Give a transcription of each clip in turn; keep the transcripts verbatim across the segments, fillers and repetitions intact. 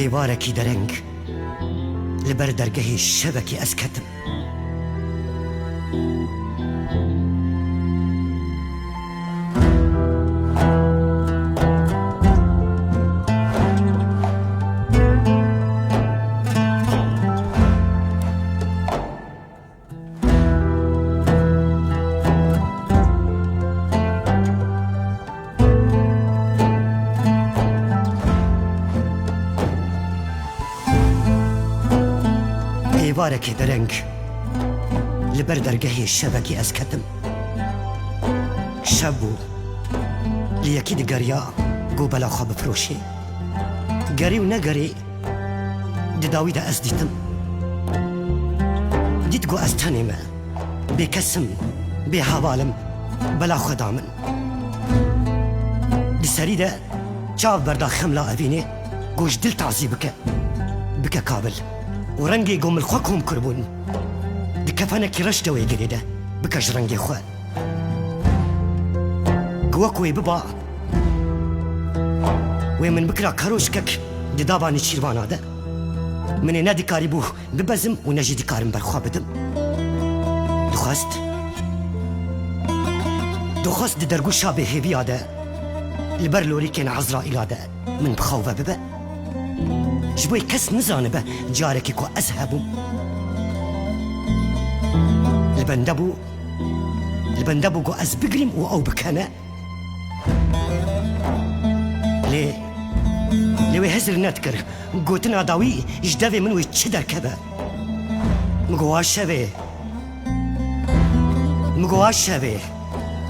Êvarekî dereng li ber dergehê şevekê ez ketim. Êvarekê dereng li ber dergehê şevekê ez ketim. Şev bû. Li yekî digeriya ku bela xwe bifiroşê. Gerî û negerî, di dawî de ez dîtim. Dît ku ez tenê me. Bêkes im, bêheval im, bela xwe da min. Di serî de çav berda xemla evînê, ku ji dil tazî bike. Bike kabil. Û rengê ku min xwe kom kiribûn, di kefenekî reş de wê girê de, bike ji rengê xwe. Ku wek wê biba, wê min bikira keroşkek di dava nêçîrvana de. Min ê ne dikarîbû bibezim û ne jî dikarim berxwe bidim. Dixwest, dixwest di dergûşa bêhêviya de, li ber lorîkên Ezraîla de min bi xew ve bibe. Ji bo kes nizanibe carekê ku ez hebûm. Li bende bû, li bende bû ku ez bigirîm û ew bikene. Lê, lê wê hizir nedikir. Gotina dawî ji devê min wê çi derkeve? Min got, "Wa şevê. Min got, wa şevê.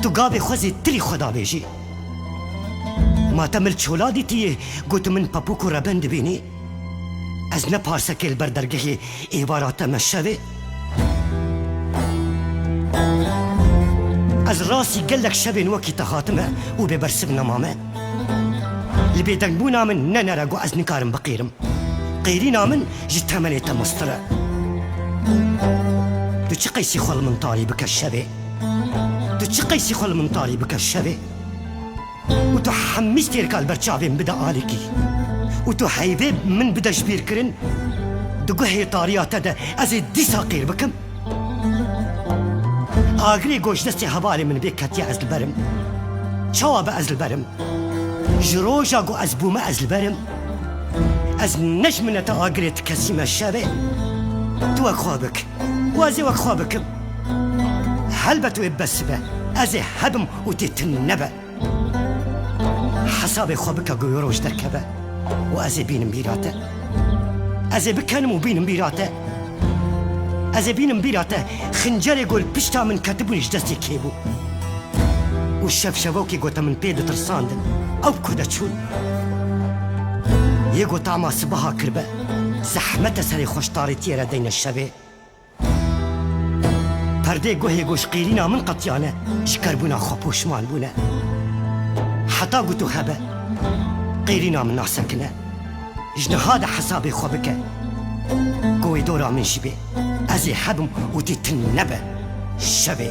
Tu gavê xwe zêtirî xwe davêjî. Ma te mil çola dîtiyê, gotu min pepûk û reben dibînî? Ez ne parsekê li ber dergehê êvara te me şevê. Ez rastî gelek şevên wekî te hatime û bêbersiv nemame. Li bêdengbûna min nenere ku ez nikarim biqîrim. Qîrîna min ji temenê te mestir e. Tu çi qeysî xwe li min tarî bike şevê? Tu çi qeysî xwe li min tarî bike şevê?" Û tu hemî stêrka li ber çavên bide alîkî. Û tu heyvê min bide ji bîr kirin, di guhê tariya te de ez ê dîsa qîr bikim. Agirê ku ji destê hevalê min vê ketiye ez li ber im. Çawa be ez li ber im? Ji roja ku ez bûme ez li ber im. Ez ne ji mineta agirê ti kesî me şevê. Tu wek xwe bik. Û ez ê wek xwe bikim. Helbet wê bes be. Ez ê hebim û tê tune nebe. Hesabê xwe bike ku wê roj derkeve û ez ê bînim bîra te. Ez ê bikenim û bînim bîra te. Ez ê bînim bîra te. Xincerê ku li pişta min ketibûn ji destê kê bû. Û şevşevokê ku te min pê ditirsandin, ew bi ku de çûn? Yê ku tama sibaha kiribe, zehmet e serê xwe ji tarîtiyê re deyne şevê. Perdê guhê ku ji qîrîna min qetiyane, ji kerbûna xwe poşman bûne. Heta ku tu hebe, qîrîna min nasekine. Ji niha de hesabê xwe bike. Ku wê dora min jî bê. Ez ê hebim û tê tune nebe. Şevê.